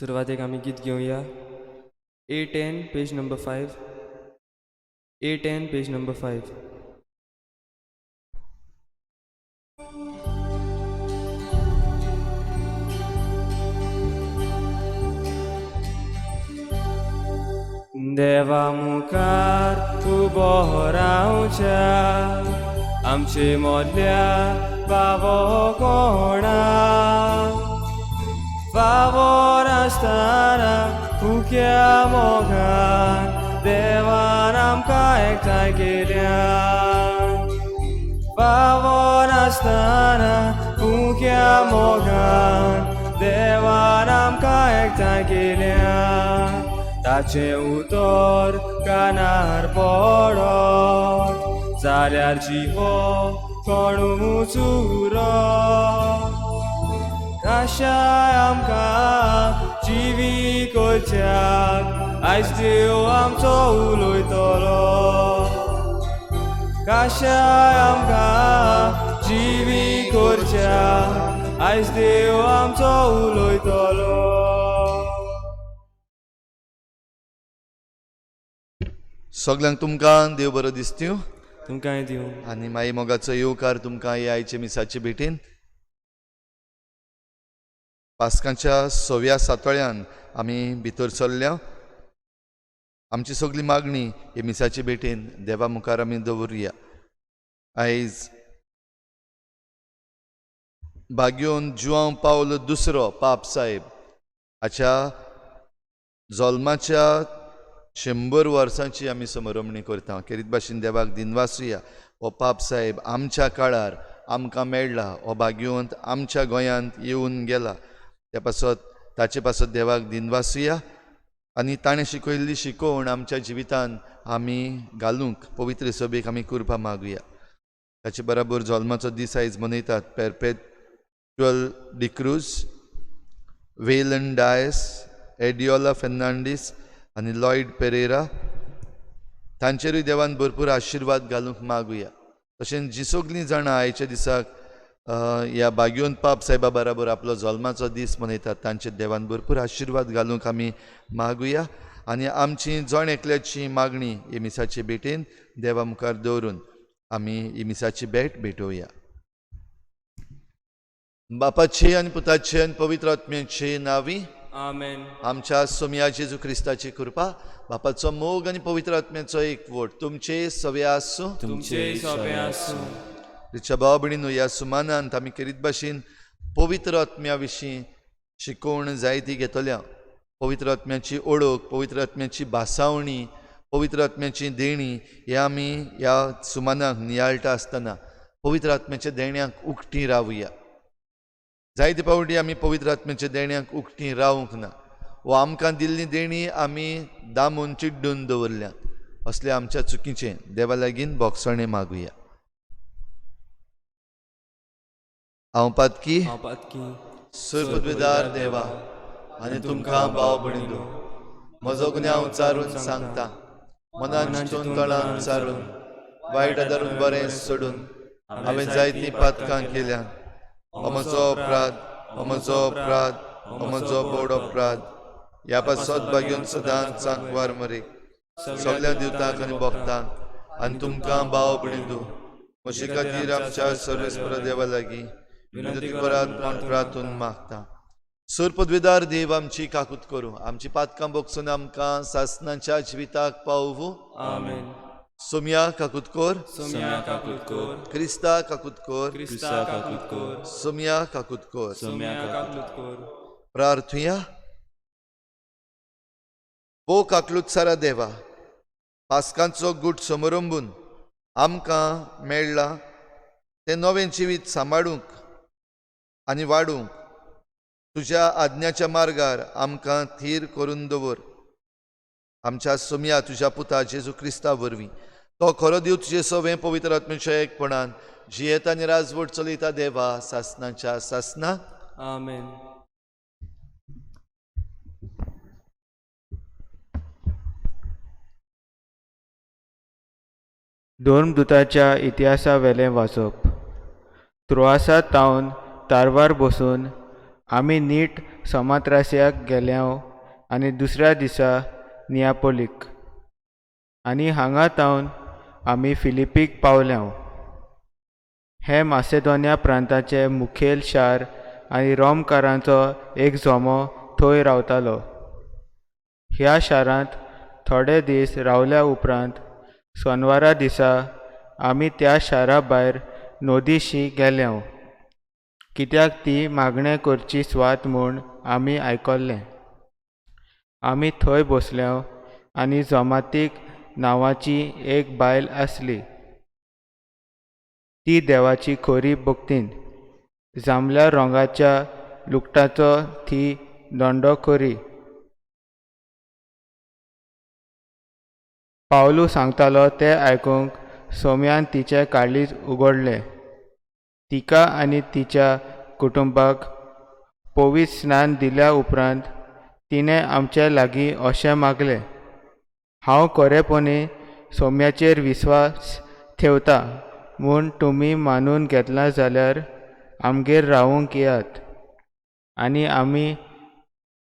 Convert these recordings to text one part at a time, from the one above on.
सुरवातेक आमी गीत घेवया. A 10 page number 5. A 10 page number 5. देवा मुखार उबो रावच्या आमचे मोदल्या फावो कोणा फावो नासतना फुक्या मोगान देवान आमकां एकठांय केल्या. फावो नासतना फुक्या मोगान देवान आमकां एकठांय केल्या. ताचें उतर कानार पडत जाल्यार जिवो कोणूच उरत. आशाय आमकां जिवी करच्याक आयज देव आमचो उलयतलो. काशाय आमकां जिवी करच्याक आयज देव आमचो उलयतलो. सगल्यांक तुमकां देव बरो दिसत्यो तुमकांय दिवं. आनी माई मोगाचो येवकार तुमकां हे आयचे मिसाचे भेटीन. पास्कांच्या सव्या सातोळ्यान आमी भितर सरल्या. आमची सगली मागणी हे मिसाचे भेटीन देवा मुखार आमी दवरुया. आयज भाग्योन जुआंव पावल दुसरो पाप साहेब हाच्या जल्माच्या 100 वर्सांची आमी समरमणी करता. खेरीत भाशेन देवाक दिनवासुया. हो पाप साहेब आमच्या काळार आमकां मेळ्ळा. हो भाग्यवंत आमच्या गोंयांत येवन गेला. त्या पासत ताचे पासत देवाक दिनवासुया आनी ताणें शिकयल्ली शिकोवण आमच्या जिवितान आमी घालूंक पवित्र सभेक आमी कृपा मागुया. ताचे बराबर जल्माचो दीस आयज मनयतात पेरपेच्युअल डिक्रूज, वेलन डायस, एडियोला फेर्नांडीस आनी लॉयड पेरेरा. तांचेरूय देवान भरपूर आशिर्वाद घालूंक मागुया. तशेंच जी सगलीं जाणां आयच्या दिसाक ह्या भाग्योन पाप साहेबा बराबर आपलो जल्माचो दीस मनयतात तांचेर देवान भरपूर आशिर्वाद घालूंक आमी मागुया. आनी आमची जण एकल्याची मागणी ही मिसाचे भेटेन देवा मुखार दवरून आमी ही मिसाची भेट भेटोवया. बापाचे आनी पुताचे आनी पवित्र आत्म्याचे नांवी आमेन. आमच्या सोमया जेजू क्रिस्ताची कृपा, बापाचो मोग आनी पवित्र आत्म्याचो एकवट तुमचे सवे आसूं. तुमचे सोबे आसूं. तिच्या भाव भयणीनो, ह्या सुमानांत आमी खेरीत भाशेन पवित्र आत्म्या विशीं शिकोवण जायती घेतल्या. पवित्र आत्म्याची ओळख, पवित्र आत्म्याची भासावणी, पवित्र आत्म्याची देणी हे आमी ह्या सुमानाक नियाळटा आसतना पवित्र आत्म्याच्या देण्याक उकटी रावया. जायते फावटी आमी पवित्र आत्म्याच्या देण्याक उकटी रावंक ना वो आमकां दिल्ली देणी आमी दामून चिड्डून दवरल्यात. असले आमच्या चुकीचें देवा लागीं बोगसणें मागुया. हांव पातकी हांव पातकी सुरपदवेदार देवा आनी तुमकां भाव भयणीनो म्हजो गुन्यांव चारून सांगता. मनान चिंतून तोंडान चारून वायट आदारून बरें सोडून हांवें जायतीं पातकां केल्यात. हो म्हजो अपराध, हो म्हजो अपराध, हो म्हजो बोड अपराध. ह्या पासत भाग्योन सदांच सांकवार मरे सगल्या दिवतांक आनी भक्तांक आनी तुमकां भाव भयणीनो म्हजे खातीर आमच्या सर्वेस्पर देवा लागीं विनंती करात म्हूण प्रार्थून मागता. सुरपदवेदार देव आमची काकूत करूं, आमची पातकां बोगसून आमकां सासनाच्या जिविताक पावूं. आमेन. सोमया काकूत कर, सोम्या काकूत कर, क्रिस्ता काकूत कर, क्रिस्ता काकूत कर, सोमया काकूत कर. सोम्या काकूत कर. प्रार्थुया. वो काकलुत्सारा देवा, पास्कांचो गूट समरंबून आमकां मेळ्ळा तें नवें जिवीत सांबाळूंक आनी वाडूंक तुज्या आज्ञाच्या मार्गार आमकां थीर करून दवर. आमच्या सोमया तुज्या पुता जेजू क्रिस्ता वरवीं तो खरो देव तुजे सवें पवित्र आत्म्याच्या एकपणान जियेता आनी राजवट चलयता देवा सासनाच्या सासना. आमेन. धर्मदूताच्या इतिहासावेलें वाचप. त्रोआसा तावन तारवार बसून आमी नीट समात्रासियाक गेल्यांव आनी दुसऱ्या दिसा नियापोलीक आनी हांगा तावन आमी फिलिपीक पावल्यांव. हें मासेदोनिया प्रांताचें मुखेल शार आनी रोमकारांचो एक जमो थंय रावतालो. ह्या शारांत थोडे दीस रावल्या उपरांत सोनवारा दिसा आमी त्या शारा भायर नदीशी गेल्यांव, कित्याक ती मागणें करची सुवात म्हूण आमी आयकल्लें. आमी थंय बसल्यांव आनी जमातीक नांवाची एक बायल आसली. ती देवाची खरी भक्तीन जांबल्या रंगाच्या लुगटाचो ती दंडो करी. पावलू सांगतालो तें आयकूंक सोम्यान तिचें काळीज उगडलें. तिका आनी तिच्या कुटुंबाक पवित्र स्नान दिल्या उपरांत तिणें आमचे लागीं अशें मागलें, हांव खरेपणी सोम्याचेर विस्वास ठेवता म्हूण तुमी मानून घेतलां जाल्यार आमगेर रावूंक येयात. आनी आमी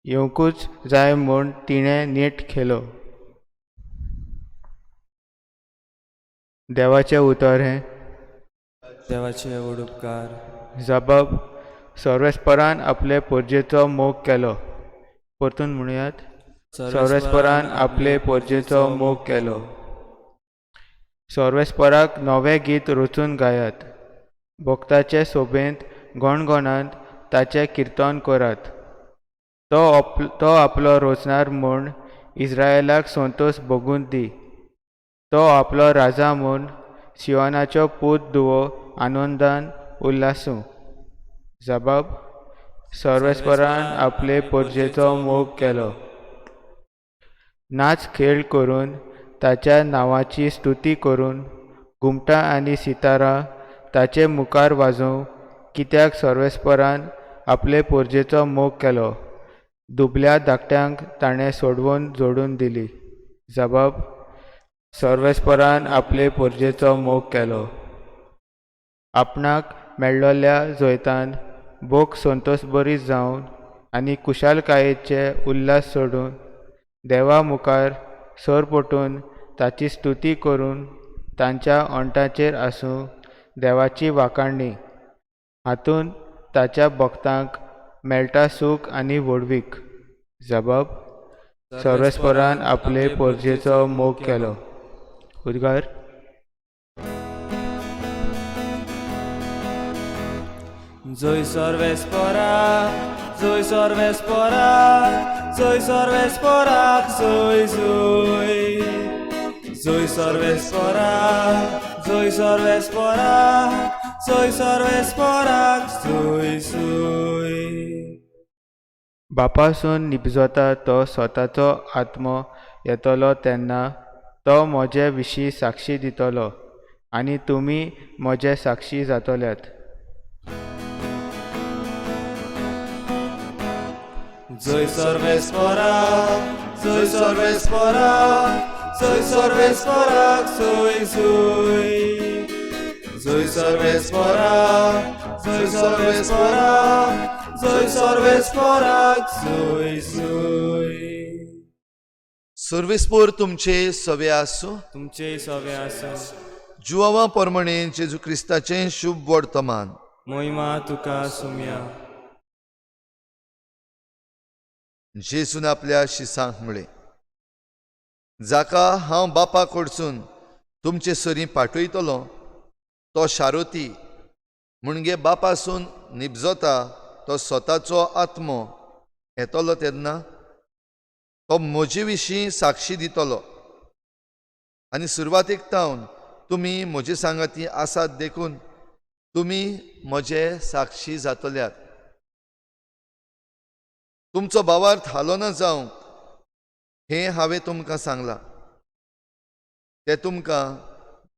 येवंकूच जाय म्हूण तिणें नेट केलो. देवाचें उतर हें. देवाचे व्हड उपकार. जबाब सर्वेस्परान आपले पोरजेचो मोग केलो. परतून म्हणयात, सर्वेस्परान आपले पोरजेचो मोग केलो. सर्वेस्पराक नवें गीत रचून गायात, भक्ताचे सोबेंत गणगणांत ताचें किर्तन करात. तो आपलो रोचणार म्हूण इस्रायलाक संतोश भोगून दी. तो आपलो राजा म्हूण सियोनाच्यो पूत धुवो आनंदान उल्हासूं. जबाब सर्वेस्परान आपले पोरजेचो मोग केलो. नाच खेळ करून ताच्या नांवाची स्तुती करून घुमटां आनी सितारां ताचे मुखार वाजोवं, कित्याक सर्वेस्परान आपले पोरजेचो मोग केलो. दुबल्या धाकट्यांक ताणें सोडवून जोडून दिली. जबाब सर्वेस्परान आपले पोरजेचो मोग केलो. आपणाक मेळ्ळोल्या जैतान भोग संतोशभरीत जावन आनी कुशालकायेचे उल्हास सोडून देवा मुखार सरपटून ताची स्तुती करून तांच्या ओंठाचेर आसूं देवाची वाखाणणी. हातूंत ताच्या भक्तांक मेळटा सूख आनी व्हडवीक. जबाब सर्वेस्परान आपले पोरजेचो मोग केलो. उद्गार. जय सर्वेस्पराक, जय सर्वेस्पराक, जय सर्वेस्पराक, जय जय. जय सर्वेस्पराक, जय सर्वेस्पराक, जय सर्वेस्पराक, जय जय. बापासून निपजता तो स्वताचो आत्मो येतलो तेन्ना तो म्हजे विशीं साक्षी दितलो आनी तुमी म्हजे साक्षी जातल्यात. जय सर्वेस्पराक, जय सर्वेस्पराक, जय सर्वेस्पराक, जय जय. जय सर्वेस्पराक, जय सर्वेस्पराक, जय सर्वेस्पराक, जय जय. सर्वेस्पोर तुमचे सवे आसूं. तुमचे सवे आसूं. जुवावा परमणे जेजू क्रिस्ताचें शुभ वर्तमान. मोहिमा तुका सुम्या. जेजून आपल्या शिसांक म्हळें, जाका हांव बापा कडसून तुमचे सरीं पाठयतलो तो शारोती म्हणजे बापासून निपजता तो स्वताचो आत्मो येतलो तेन्ना तो म्हजे विशीं साक्षी दितलो. आनी सुरवातेक तावन तुमी म्हजे सांगाती आसात देखून तुमी म्हजे साक्षी जातल्यात. तुमचो भावार्थ हालोना जावंक हें हांवें तुमकां सांगलां. ते तुमकां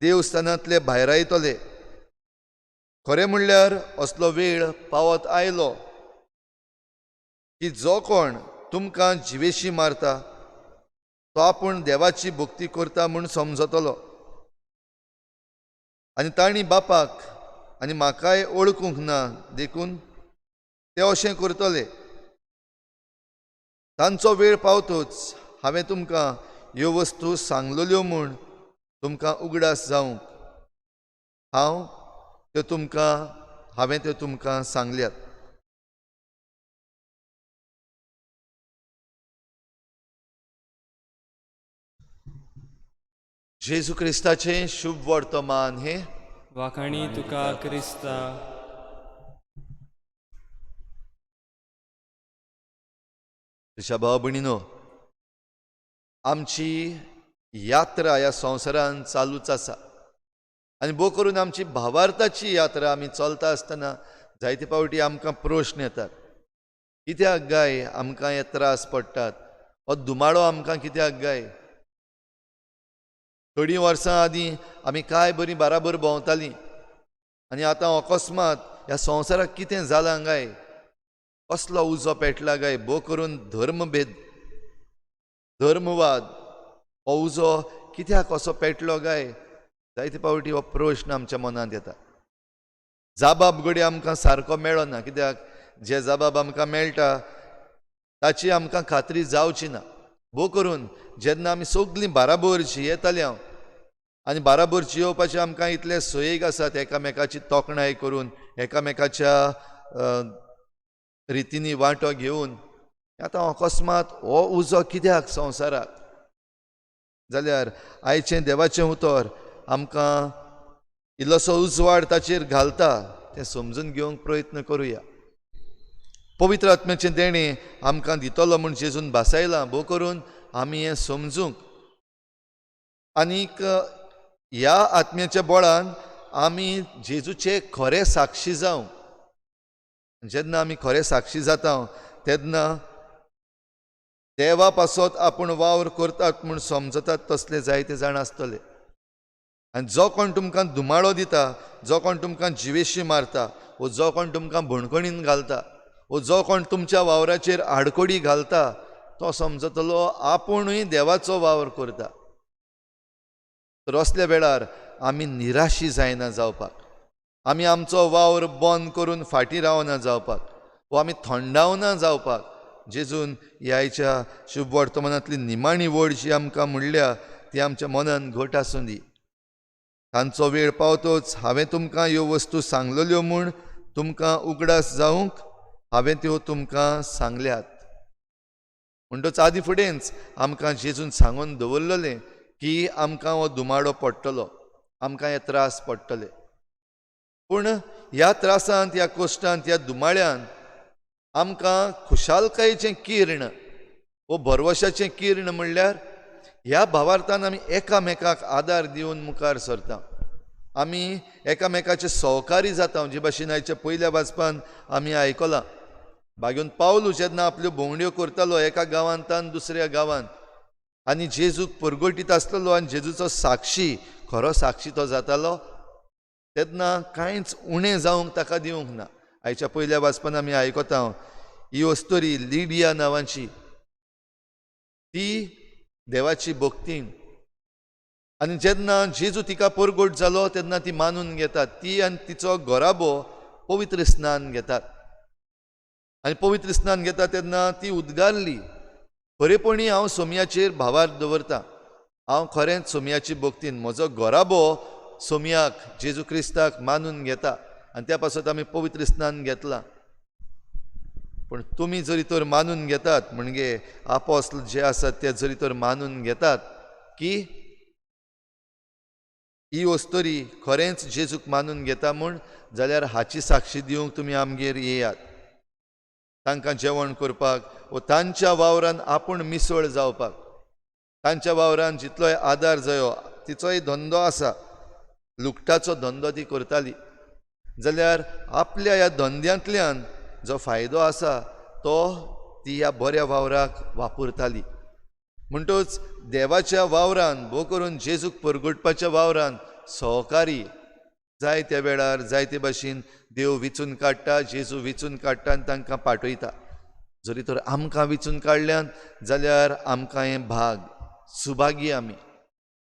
देवस्थानांतले भायरायतले. खरें म्हणल्यार असलो वेळ पावत आयलो की जो कोण तुमकां जिवेशी मारता तो आपूण देवाची भक्ती करता म्हूण समजतलो. आनी तांणी बापाक आनी म्हाकाय वळखूंक ना देखून ते अशें करतले. तांचो वेळ पावतोच हांवें तुमकां ह्यो वस्तू सांगलेल्यो म्हूण तुमकां उगडास जावंक हांव त्यो तुमकां हांवें त्यो तुमकां सांगल्यात. जेजू क्रिस्ताचें शुभ वर्तमान हें. वाखाणी तुका क्रिस्ता. तुज्या भाव भयणीनो, आमची यात्रा ह्या संवसारान चालूच आसा आनी भोव करून आमची भावार्थाची यात्रा आमी चलता आसतना जायते फावटी आमकां प्रश्न येतात, कित्याक गाय आमकां हे त्रास पडटात, हो दुमाळो आमकां कित्याक गाय? थोडीं वर्सां आदीं आमी काय बरीं बाराबर भोंवतालीं आनी आतां अकस्मात ह्या संवसाराक कितें जालां गाय, कसलो उजो पेटला गाय? भोव करून धर्मभेद, धर्मवाद हो उजो कित्याक असो पेटलो गाय? जायते फावटी हो प्रश्न आमच्या मनांत येता. जाबाब घडये आमकां सारको मेळना, कित्याक जे जाबाब आमकां मेळटा ताची आमकां खात्री जावची ना. भोव करून जेन्ना आमी सगलीं बाराबर जियेतालीं हांव आनी बाराबर जियोवपाचें आमकां इतले सोयीक आसात, एकामेकाची तोखणाय करून एकामेकाच्या रितींनी वांटो घेवन, आतां अकस्मात हो उजो कित्याक संवसाराक? जाल्यार आयचें देवाचें उतर आमकां इल्लोसो उजवाड ताचेर घालता, तें समजून घेवंक प्रयत्न करुया. पवित्र आत्म्याचें देणें आमकां दितलो म्हूण जेजून भासायलां, भोव करून आमी हें समजूंक आनीक ह्या आत्म्याच्या बळान आमी जेजूचे खरे साक्षी जावं. जेन्ना आमी खरे साक्षी जाता तेन्ना देवा पासत आपूण वावर करतात म्हूण समजतात तसले जायते जाण आसतले. आनी जो कोण तुमकां धुमाळो दिता, जो कोण तुमकां जिवेशी मारता, वो जो कोण तुमकां भणकणीन घालता, वो जो कोण तुमच्या वावराचेर आडकोडी घालता, तो समजतलो आपुणूय देवाचो वावर करता. तर असल्या वेळार आमी निराशी जायना जावपाक, आमी आमचो वावर बंद करून फाटीं रावना जावपाक, वो आमी थंडावना जावपाक जेजून ह्या आयच्या शुभ वर्तमानांतली निमाणी वड जी आमकां म्हणल्या ती आमच्या मनान घट आसूं दी. तांचो वेळ पावतोच हांवें तुमकां ह्यो वस्तू सांगलेल्यो म्हूण तुमकां उगडास जावंक हांवें त्यो तुमकां सांगल्यात. म्हणटच आदीं फुडेंच आमकां जेजून सांगून दवरलेलें की आमकां हो दुमाडो पडटलो, आमकां हे त्रास पडटले. पूण ह्या त्रासांत, ह्या कश्टांत, ह्या दुमाळ्यान आमकां खुशालकायेचें किर्ण वो भरवशाचें किर्ण म्हणल्यार ह्या भावार्थान आमी एकामेकाक आदार दिवन मुखार सरता, आमी एकामेकाचे सहकारी जाता. जे भाशेन आयच्या पयल्या वाचपान आमी आयकलां, बागेवन पावलू जेन्ना आपल्यो भोंवड्यो करतालो एका गांवांतान दुसऱ्या गांवांत आनी जेजूक परगटीत आसलेलो आनी जेजूचो साक्षी, खरो साक्षी तो जातालो, तेन्ना कांयच उणें जावंक ताका दिवंक ना. आयच्या पयल्या वाचपान आमी आयकता ही अस्तुरी लिडिया नांवाची, ती देवाची भक्तीन आनी जेन्ना जेजू तिका परगट जालो तेन्ना ती मानून घेतात, ती आनी तिचो घराबो पवित्र स्नान घेतात आनी पवित्र स्नान घेता तेन्ना ती उद्गारली, खरेपणी हांव सोमयाचेर भावार्थ दवरता, हांव खरेंच सोमयाची भक्तीन, म्हजो घराबो सोमयाक जेजू क्रिस्ताक मानून घेता आनी त्या पासत आमी पवित्र स्नान घेतलां. पूण तुमी जरी तर मानून घेतात, म्हणजे आपोस्ल जे आसात ते जरी तर मानून घेतात की ही अस्तुरी खरेंच जेजूक मानून घेता म्हूण, जाल्यार हाची साक्षी दिवंक तुमी आमगेर येयात. तांकां जेवण करपाक वो तांच्या वावरान आपूण मिसळ जावपाक, तांच्या वावरान जितलोय आदार जायो, तिचोय धंदो आसा, लुगटाचो धंदो ती करताली, जाल्यार आपल्या ह्या धंद्यांतल्यान जो फायदो आसा तो ती ह्या बऱ्या वावराक वापरताली. म्हणटच देवाच्या वावरान, भोव करून जेजूक परगटपाच्या वावरान सहकारी जाय त्या वेळार जायते भाशेन देव विचून काडटा, जेजू विचून काडटा आनी तांकां पाठयता. जरी तर आमकां विचून काडल्यान जाल्यार आमकां हें भाग, सुभागी आमी.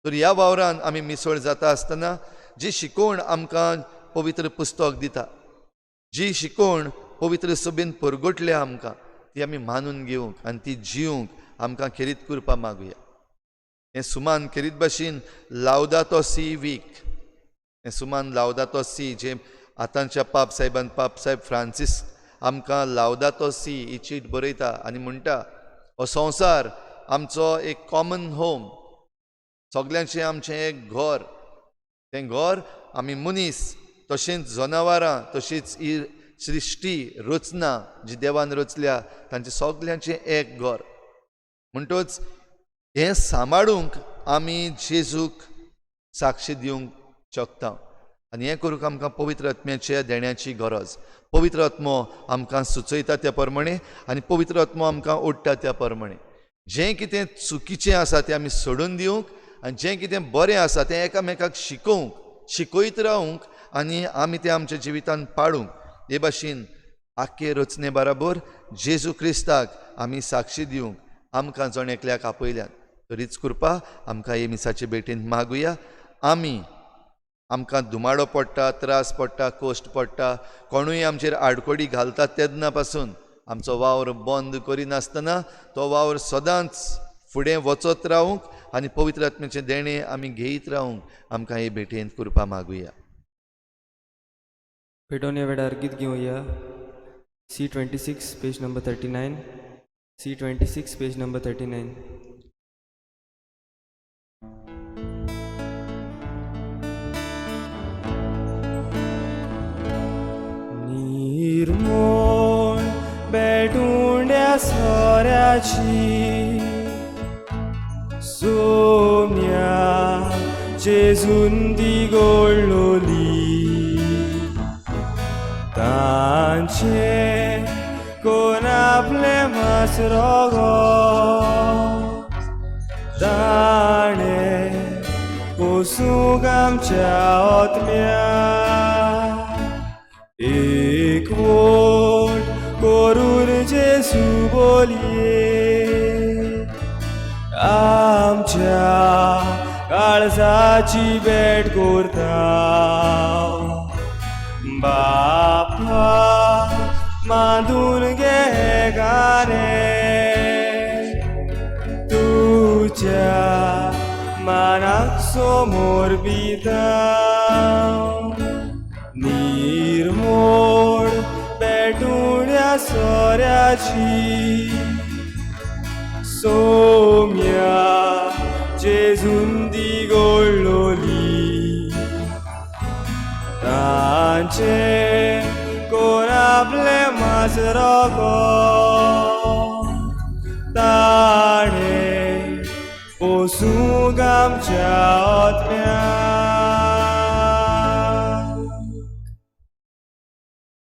तर ह्या वावरान आमी मिसळ जाता आसतना जी शिकवण आमकां पवित्र पुस्तक दिता, जी शिकवण पवित्र सभेन परगटल्या आमकां, ती ती आमी मानून घेवंक आनी ती जिवंक आमकां खेरीत कृपा मागुया. हें सुमान खेरीत भाशेन लावदातो सी वीक, हें सुमान लावदातो सी जें आतांच्या पाप साहेबान पाप साहेब फ्रांसीस आमकां लावदातो सी ही चीट बरयता आनी म्हणटा, हो संवसार आमचो एक कॉमन होम, सगल्यांचें आमचें एक घर. तें घर आमी मनीस तशेंच जनावरां तशीच ही सृश्टी रचना जी देवान रचल्या तांचें सगल्यांचें एक घर. म्हणटच हें सांबाळूंक आमी जेजूक साक्षी दिवंक शकता आनी हें करूंक आमकां पवित्र आत्म्याच्या देण्याची गरज. पवित्र आत्मो आमकां सुचयता त्या प्रमाणे आनी पवित्र आत्मो आमकां ओडटा त्या प्रमाणे जें कितें चुकीचें आसा तें आमी सोडून दिवंक आनी जें कितें बरें आसा तें एकामेकाक शिकोवंक, शिकयत रावंक आनी आमी तें आमच्या जिवितान पाळूंक. हे भाशेन आख्खे रचने बराबर जेजू क्रिस्ताक आमी साक्षी दिवंक आमकां जण एकल्याक आपयल्यात. तरीच कृपा आमकां हे मिसाचे भेटीन मागुया. आमी आमकां धुमाडो पडटा, त्रास पडटा, कश्ट पडटा, कोणूय आमचेर आडकोडी घालता तेन्ना पासून आमचो वावर बंद करिनासतना तो वावर सदांच फुडें वचत रावूंक आनी पवित्र आत्म्याचें देणें आमी घेयत रावूंक आमकां हे भेटेंत कृपा मागुया. भेटोवन ह्या वेळार गीत घेवया. C 26 page number 39, C 26 page number 39. निर्मोण बेटुंड्या सोऱ्याची Saumya जेजून ती गोडलोली, तांचे कोण आपले मासरो ताणें पोसूंक आमच्या आत्म्या एक वोट करून जेजू बोलये आमच्या काळजाची भेट करता. बापा मांदून घे गाणे तुज्या मानाक समोर बिता. निर्मोड पेटुण्या सोऱ्याची सोम्या जेजून ती गोडलोली, तांचे कोण आपले माजरो ताणें पोसूंक आमच्या आत्म्या.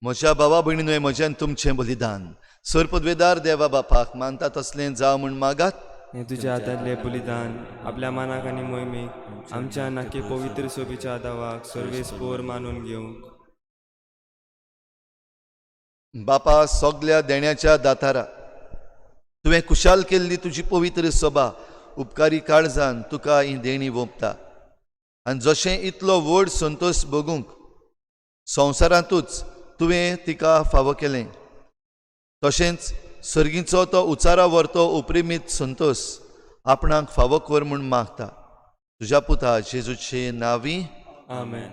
म्हज्या भावा भयणीनो, म्हज्यान तुमचें बलिदान सरपदवेदार देवा बापाक मानता तसलें जावं म्हूण मागात. हें तुज्या हातांतलें बलिदान आपल्या मानाक आनी मोहिमेक आमच्या नाके पवित्र सोबीच्या दावाक सर्वेस पोर मानून घेवंक. बापा सगल्या देण्याच्या दातारा, तुवें खुशाल केल्ली तुजी पवित्र सभा उपकारी काळजान तुका ही देणी वोंपता आनी जशें इतलो व्हड संतोश भोगूंक संवसारांतूच तुवें तिका फावो केलें, तशेंच सर्गीचो तो उचारा व्हरतो उपरिमीत संतोश आपणाक फावो कर म्हूण मागता. तुज्या पुता जेजूचे नांवी आमेन.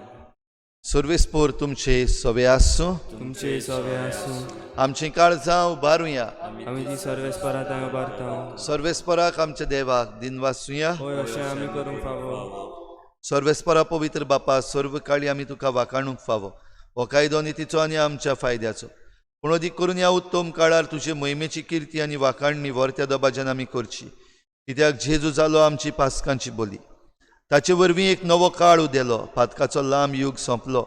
सर्वेस्पोर तुमचे सवे आसूं, तुमचे सवे आसूं. आमचीं काळजां उबारुया. आमी ती सर्वेस्परा थंय उबारता. सर्वेस्पराक आमच्या देवाक दिनवासुया. हय, अशें आमी करूंक फावो. सर्वेस्परा पवित्र बापा, सर्व काळी आमी तुका वाखाणूंक फावो. हो कायदो नितीचो आनी आमच्या फायद्याचो, पूण अदीक करून ह्या उत्तम काळार तुजे मोहिमेची किर्ती आनी वाखाणणी व्हरत्या दबाज्यान आमी करची. कित्याक जेजू जालो आमची पासकांची बोली, ताचे वरवीं एक नवो काळ उदेलो, पातकाचो लांब युग सोंपलो,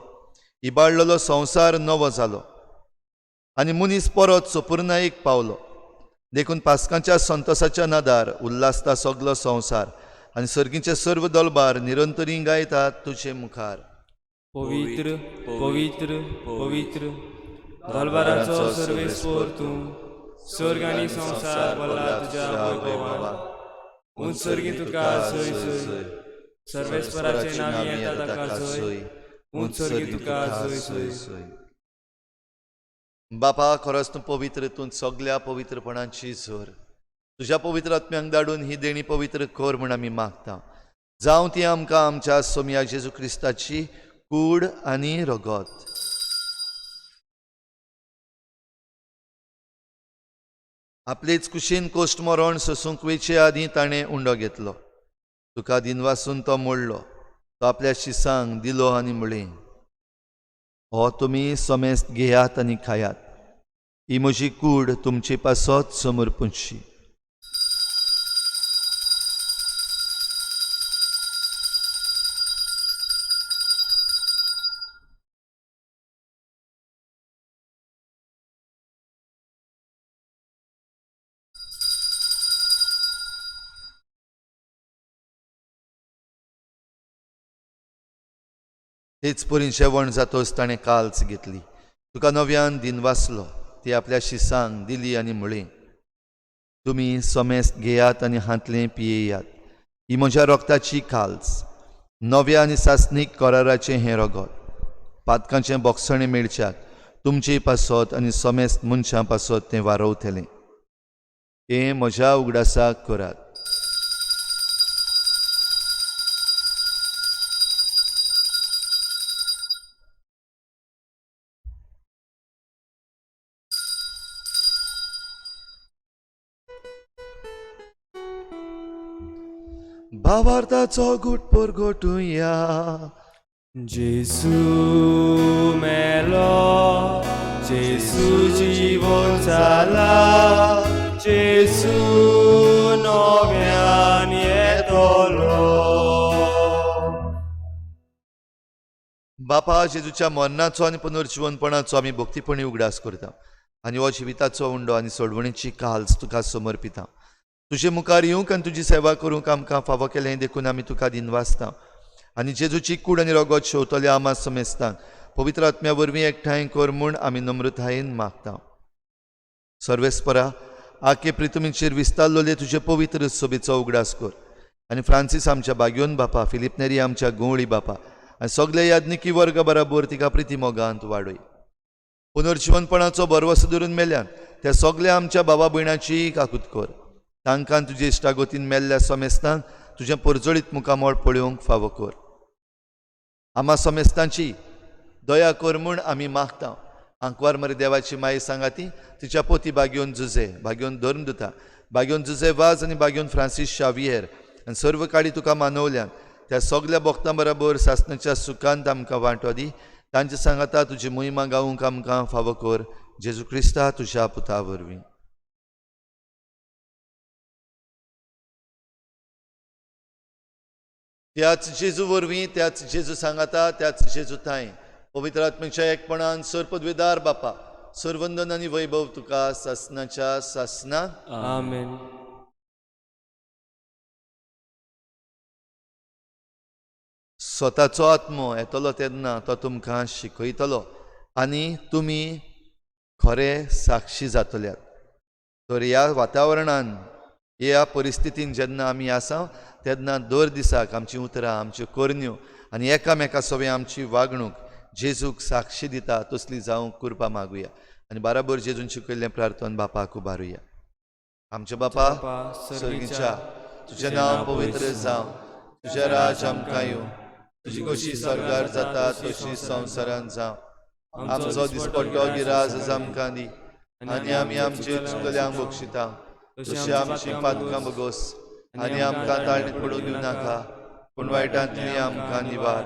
इबाडलेलो संवसार नवो जालो आनी मनीस परत सोपुर्नायेक पावलो. देखून पासकांच्या संतोसाच्या नादार उल्हासता सगलो संवसार आनी सर्गीचे सर्व दलबार निरंतरी गायतात तुजे मुखार. पवित्र पवित्र पवित्र दलबाराचो सर्वेस्पोर तूं, स्वर्ग आनी संवसार भरला तुज्या वैभवान. उंच सर्गी तुका सोय सोय, सर्वेस्पराचे नांव येता ताका सोय, उंच सर्गी तुका सोय सोय. बापा, खरोच तूं पवित्र, तूं सगल्या पवित्रपणाची जोर. तुज्या पवित्र आत्म्यांक धाडून ही देणी पवित्र कर म्हूण आमी मागता. जावं ती आमकां आमच्या सोमया जेजू क्रिस्ताची कूड आनी रगत. आपलेच कुशीन कोश्ट मरण सोसूंक वेचे आदीं ताणें उंडो घेतलो. तुका दिनवासून तो मोडलो, तो आपल्या शिसांक दिलो आनी म्हणलें, हो तुमी समेस्त घेयात आनी खायात, ही म्हजी कूड तुमचे पासत समर्पूंची. तेच परी जेवण जातोच ताणें काल्च घेतली, तुका नव्यान दिनवासलो, ती आपल्या शिसांक दिली आनी म्हळें, तुमी समेस्त घेयात आनी हांतलें पियेयात, ही म्हज्या रक्ताची काल्च, नव्या आनी सासणीक कराराचें हें रगत, पातकांचें बोगसणें मेळच्याक तुमचे पासत आनी समेस्त मनशां पासत तें वारवतलें. हें म्हज्या उगडासाक करात. भावार्थाचो गुट परगटुया. जेसू मेलो, जेसू जिवन जाला, जेसू नव्यान येतलो. बापा, जेजूच्या मरणाचो आनी पुनर्जिवनपणाचो आमी भक्तीपणी उगडास करता आनी हो जिविताचो उंडो आनी सोडवणीची काल्स तुका समर्पिता. तुजे मुखार येवंक आनी तुजी सेवा करूंक आमकां फावो केलें देखून आमी तुका दिनवासता आनी जेजूची कूड आनी रगत शेवतल्या आमा समेस्तांक पवित्र आत्म्या वरवीं एकठांय कर म्हूण आमी नम्रतायेन मागता. सर्वेस्परा, आखे प्रितुमीचेर विस्तारलोले तुजे पवित्र सभेचो उगडास कर आनी फ्रांसीस आमच्या बाग्योन बापा, फिलीप नेरी आमच्या गंवळी बापा आनी सगळे याज्ञिकी वर्ग बराबर तिका प्रिती मोगांत वाडय. पुनर्जिवनपणाचो भरवसो धरून मेल्यान त्या सगल्या आमच्या बाबा भयणाची काकूत कर. तांकां तुजे इश्टागतीन मेल्ल्या समेस्तांक तुजें परजळीत मुखामळ पळोवंक फावो कर. आमा समेस्तांची दया कर म्हूण आमी मागता. आंकवार मरे देवाची माई सांगाती तिच्या पोती बागयोन जुजे, बागयोन धर्मदुता, बागयोन जुजे वाज आनी बागयोन फ्रांसीस शावियर आनी सर्व काळी तुका मानवल्यान त्या सगल्या भक्तां बराबर सासणाच्या सुखांत आमकां वांटो दी. तांचे सांगाता तुजी मोहिमा गावूंक आमकां फावो कर. जेजू क्रिस्ता तुज्या पुता वरवीं. त्याच जेजू वरवीं, त्याच जेजू सांगाता, त्याच जेजू थांय पवित्र आत्म्याच्या एकपणान सर्पद्वेदार बापा, सर्वंदन आनी वैभव तुका सासणाच्या सासना. आमेन. स्वताचो आत्मो येतलो तेन्ना तो तुमकां शिकयतलो आनी तुमी खरे साक्षी जातल्यात. तर ह्या वातावरणान, ह्या परिस्थितीन जेन्ना आमी आसा तेन्ना दर दिसाक आमचीं उतरां, आमच्यो करण्यो आनी एकामेका सवें आमची वागणूक जेजूक साक्षी दिता तसली जावंक कृपा मागुया आनी बाराबर जेजून शिकयल्लें प्रार्थन बापाक उबारुया. आमच्या बापा सर्गीच्या, तुजें नांव पवित्र जावं, तुजें राज आमकां येवं, तुजी कशी स्वर्गार जाता तशी संवसारांत जावं. आमचो दिसपट्टो गिराज आमकां दी आनी आमी आमचे चुकल्यांक बक्षिता तशी आमची पातकां बगोस आनी आमकां ताळणीत पडूंक दिवं नाका, पूण वायटांतली आमकां निवार.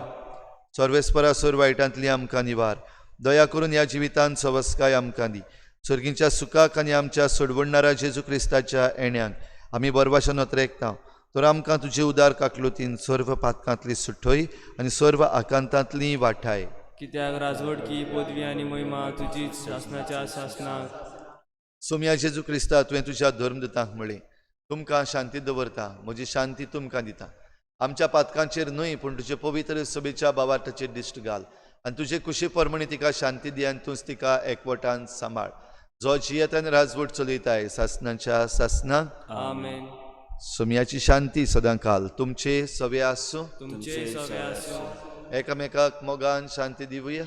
सर्वेस्परा सोर वायटांतली आमकां निवार. दया करून ह्या जिवितांत सवस्काय आमकां दी. सर्गीच्या सुखाक आनी आमच्या सोडवणणारा जेजू क्रिस्ताच्या येण्याक आमी बरवाशा नोत्रेकता. तर आमकां तुजे उदार काकलुतीन सर्व पातकांतली सुठय आनी सर्व आकांतांतली वाठाय. कित्याक राजवटकी पदवी आनी महिमा तुजीच सासणाच्या सासणाक. सोमया जेजू क्रिस्ता, तुवें तुज्या धर्मदूतांक म्हळें, तुमकां शांती दवरता, म्हजी शांती तुमकां दिता. आमच्या पातकांचेर न्हय पूण तुजे पवित्र सभेच्या बावार्थाचेर दिश्ट घाल आनी तुजे कुशी प्रमाणे तिका शांती दी आनी तूंच तिका एकवटान सांबाळ, जो जियेत आनी राजवट चलयताय सासणाच्या सासणाक. आमेन. सोमयाची शांती सदांकाल तुमचे सवे आसूं. तुमचे सवे आसूं. एकामेकाक मोगान शांती दिवया.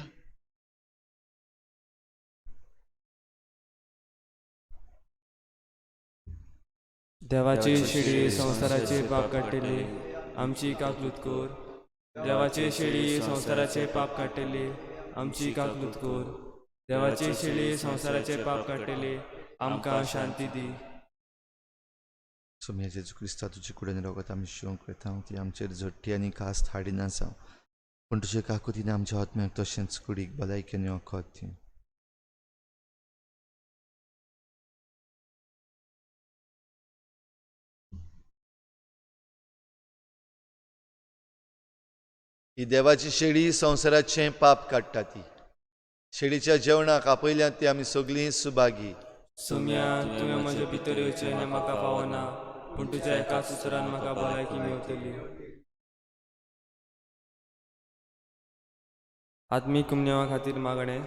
देवाची शिडी संवसाराचे पाप काडटली आमची काकलूत कोर. देवाची शिडी संवसाराचे पाप काडटली आमची काकलूत कोर. देवाची शिडी संवसाराचे पाप काडटली आमकां शांती दी. सोम्या जेजू क्रिस्ता, तुजी कुडीन रगत आमी शिवंक वता ती आमचेर झडटी आनी कास्त हाडिना जावं, पूण तुजे काकुतीन आमच्या आत्म्याक तशेंच कुडीक भलायकी आनी वखद दी. ही देवाची शेळी संवसाराचें पाप काडटा. ती शेळीच्या जेवणाक आपयल्यात ती आमी सगळीं सुभागी. सोम्या, तुवें म्हज्या भितर येवचें हें म्हाका पावना, पूण तुज्या एकाच उतरान म्हाका भलायकी मेवतली. आत्मीक कुमन्यांवा खातीर मागणें.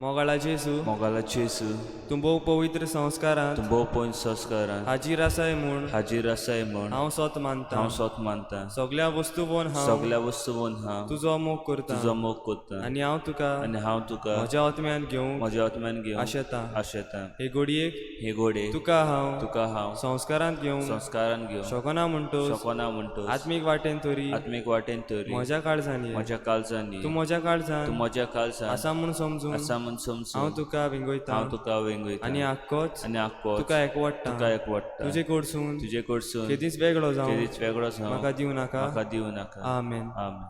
मोगाळा जेजू, मोगाला जेजू, तूं भोव पवित्र संस्कारांत तूं भोव पवित्र संस्कारांत हाजीर आसाय म्हूण हाजीर आसाय म्हूण हांव सोत मानता. हांव सोत मानता. सगल्या वस्तूवन हांव सगल्या वस्तूवन हांव तुजो मोग करता तुजो मोग करता आनी हांव तुका आनी हांव तुका म्हज्या आत्म्यान घेवंक म्हज्या आत्म्यान घेवन आशेता. आशेता. हे घडयेक हे घोडे तुका हांव तुका हांव संस्कारांत घेवंक संस्कारान घेवंक शकना म्हणटोच शकना म्हणटोच आत्मीक वाटेन तरी आत्मीक वाटेन तरी म्हज्या काळजान ये. म्हज्या काळजान ये. तूं म्हज्या काळजान तूं म्हज्या काळजान आसा म्हूण समजून आसा म्हूण समजून हांव तुका विंगयता हांव तुका वेंगयता आनी आक्कोच आनी आक्कोच तुका एकवडटा. तुका एकवडटा. तुजे कडसून तुजे कडसून केदींच वेगळो जावं केदींच वेगळो जावं म्हाका दिवं नाका. म्हाका दिवं नाका. आमेन. आमेन.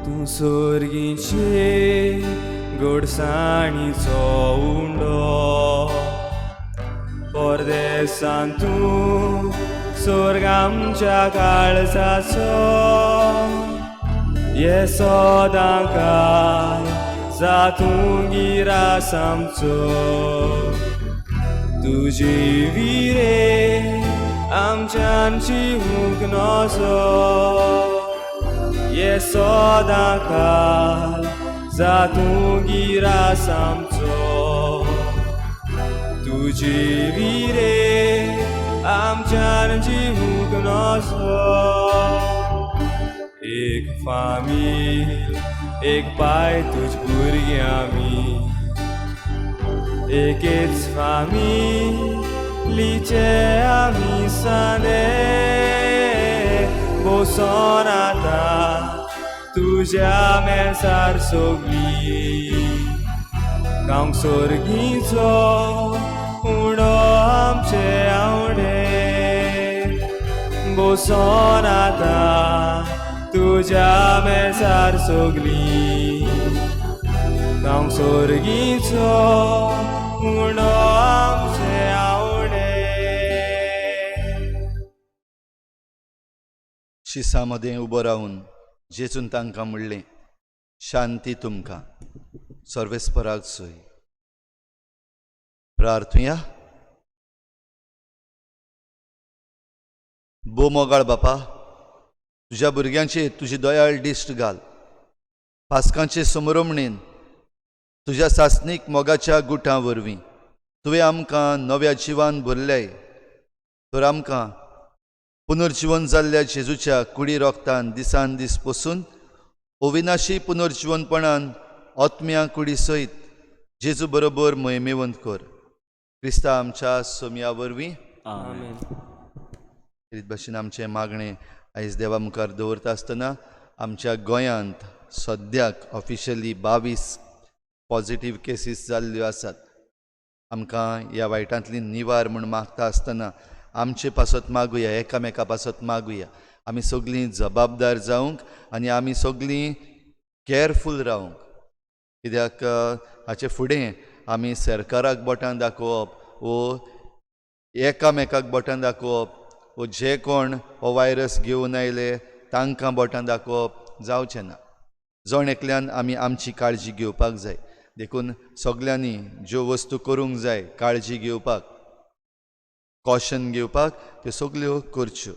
तूं सोर्गीचे गोडसाणीचो उंडो, परदेसान तूं सोर्ग आमच्या काळजाचो, ये सदां काळ जा तूं गिरास आमचो. तुजी विरे आमच्यान शिवूंक नजो, ये सदां काळ जा तूं गिरास आमचो. तुजी विरे आमच्यान जिवूंक नजो. एक फामील एक पाय तुज भुरगीं आमी, एकेच फामिलीचे आमी सांदे, बसोन आतां तुज्या मेजार सगळीं, खावंक सोर्गीचो उणो आमचे आवडे, बसोन आतां तुज्या मेजार सगळीं, खावंक सोर्गीचो उणो आमचे आवडे. शिसा मदें उबो रावन जेजून तांकां म्हणलें, शांती तुमकां. सर्वेस्पराक सोय. प्रार्थुया. भोव मोगाळ बापा, तुज्या भुरग्यांचेर तुजी दयाळ दिश्ट घाल. पास्कांचे समरमणेन तुज्या सासणीक मोगाच्या गुटां वरवीं तुवें आमकां नव्या जिवान भरल्याय, तर आमकां पुनर्जिवन जाल्ल्या जेजूच्या कुडी रोगतान दिसान दीस पसून अविनाशी पुनर्जिवनपणान आत्म्या कुडी सयत जेजू बरोबर मोहिमेवंत कर. क्रिस्ता आमच्या सोमया वरवीं. आमेन. रीत भाशेन आमचें मागणें आयज देवा मुखार दवरता आसतना आमच्या गोंयांत सद्याक ऑफिशियली 22 पॉजिटीव केसीस जाल्ल्यो आसात. आमकां ह्या वायटांतली निवार म्हूण मागता आसतना आमचे पासत मागुया, एकामेका पासत मागुया. आमी सगळीं जबाबदार जावंक आनी आमी सगळीं कॅरफूल रावंक, कित्याक हाचे फुडें आमी सरकाराक बोटां दाखोवप वो एकामेकाक बोटां दाखोवप वो जे कोण हो वायरस घेवन आयले तांकां बोटां दाखोवप जावचें ना. जण एकल्यान आमी आमची काळजी घेवपाक जाय. देखून सगल्यांनी ज्यो वस्तू करूंक जाय काळजी घेवपाक, कॉशन घेवपाक, त्यो सगल्यो करच्यो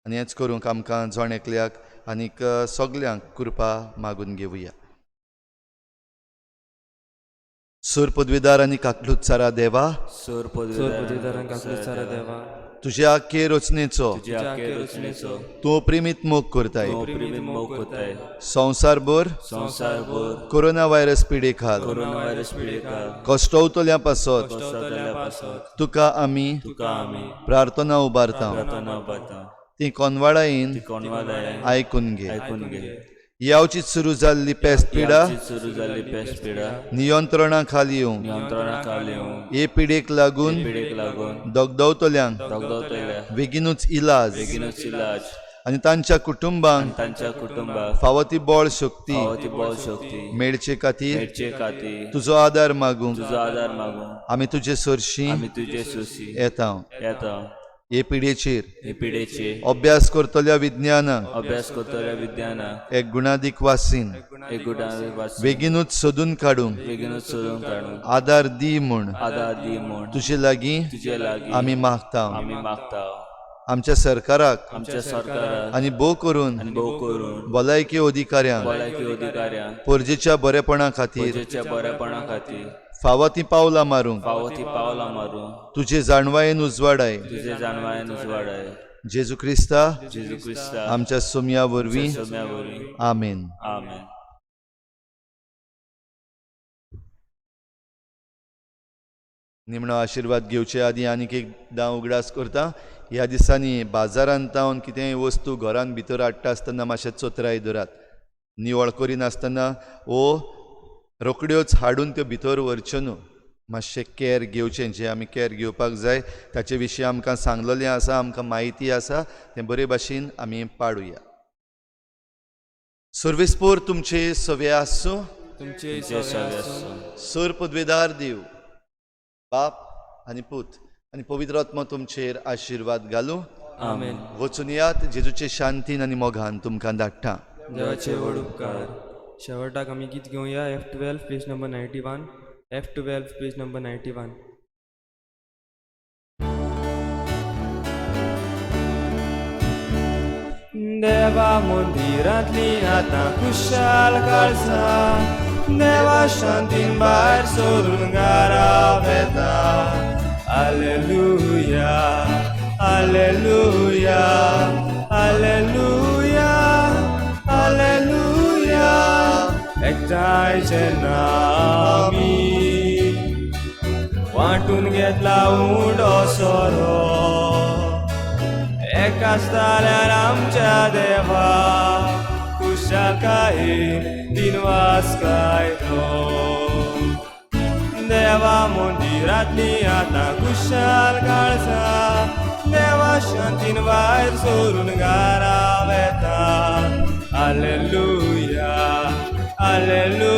आनी हेंच करूंक आमकां जण एकल्याक आनीक सगल्यांक कृपा मागून घेवया. सूर पदवीदार आनी काकलूत सारा देवा, सोर सोर पदवीदारांक काकलूत सारा देवा, तुजे आख्खे रचनेचो तुजे आखे रचनेचो तूं प्रेमीत मोग करताय. तूं प्रेमीत मोग करताय. संवसारभर संवसारभर कोरोना व्हायरस पिडे खाल कोरोना व्हायरस पिडेकार कश्टवतल्या पासत कश्टवतल्या पासत तुका आमी तुका आमी प्रार्थना उबारता. प्रार्थना उबारता. ती कोनवाडायेन ती कोणवादायेन आयकून घे. आयकून घे. यावची सुरू जाल्ली पेस्त पिडा आमची सुरू जाल्ली पेस्ट पिडा नियंत्रणा खाली येवंक, नियंत्रणा खाल येवंक, हे पिडेक लागून पिडेक लागून दगदवतल्यांक दगदवतल्या बेगीनूच इलाज बेगीनूच इलाज आनी तांच्या कुटुंबांक तांच्या कुटुंबाक फावो ती बळ शक्ती फावो ती बळ शक्ती मेळचे खातीर मेळचे खातीर तुजो आदार मागूंक तुजो आदार मागूंक आमी तुजे सरशी आमी तुजे सोशी येता. येता. हे पिडेचेर हे पिडेचे अभ्यास करतल्या विज्ञानाक अभ्यास करतल्या विज्ञानाक एक गुणादीक वासीन एक गुणां बेगीनूच सोदून काडूंक बेगीनूच सोदून काडूंक आदार दी म्हूण आदार दी म्हूण तुजे लागीं तुजे लागीं आमी मागता. आमी मागता. आमच्या सरकाराक आमच्या सरकाराक आनी भोव करून आनी भोव करून भलायकी अधिकाऱ्यांक भलायकी अधिकाऱ्यांक परजेच्या बरेपणा खातीर प्रजेच्या बरेपणा खातीर फावो ती पावलां मारूंक फावो ती पावलां मारूंक तुजे जाणवायेन उजवाडाय. तुजे जाणवायेन उजवाडाय. जेजू क्रिस्ता जेजू क्रिस्ता आमच्या सोमया वरवीं. सोम्या वरवीं. आमेन. आमेन. निमणो आशिर्वाद घेवचे आदी आनीक एकदां उगडास करता. ह्या दिसांनी बाजारांत तावन कितेंय वस्तू घरान भितर हाडटा आसतना मातशें चतराय दवरात. निवळ करिनासतना वो रोखड्योच हाडून त्यो भितर व्हरच्यो न्हू. मातशें कॅर घेवचें. जें आमी कॅर घेवपाक जाय ताचे विशीं आमकां सांगलेलें आसा, आमकां म्हायती आसा, तें बरे भाशेन आमी पाडुया. सर्वेस्पोर तुमचे सवे आसूं. तुमचे तुमचे सवे सवे आसूं. आसूं. सर पदवेदार देव बाप आनी पूत आनी पवित्र आत्मो तुमचेर आशिर्वाद घालूं. आमेन. वचून यात जेजूचे शांतीन आनी मोगान तुमकां धाडटा. देवाचे व्हड उपकार. शेवटाक आमी गीत घेवया. F12 page number 91. F12 page number 91. देवा मंदिरांतली आतां खुशाल काळसां, देवा शांतीन भायर सरून घरा वेता. Alleluia, alleluia, alleluia, alleluia. एकठांय जेन्ना आमी वांटून घेतला उंडो सोरो, एकाच ताल्यार आमच्या देवा खुशालकायेन दिनवास गायलो. देवा मंदिरांतली आतां खुशाल काळसां, देवा शांतीन भायर सरून घरा वेता. Alleluia, alleluia.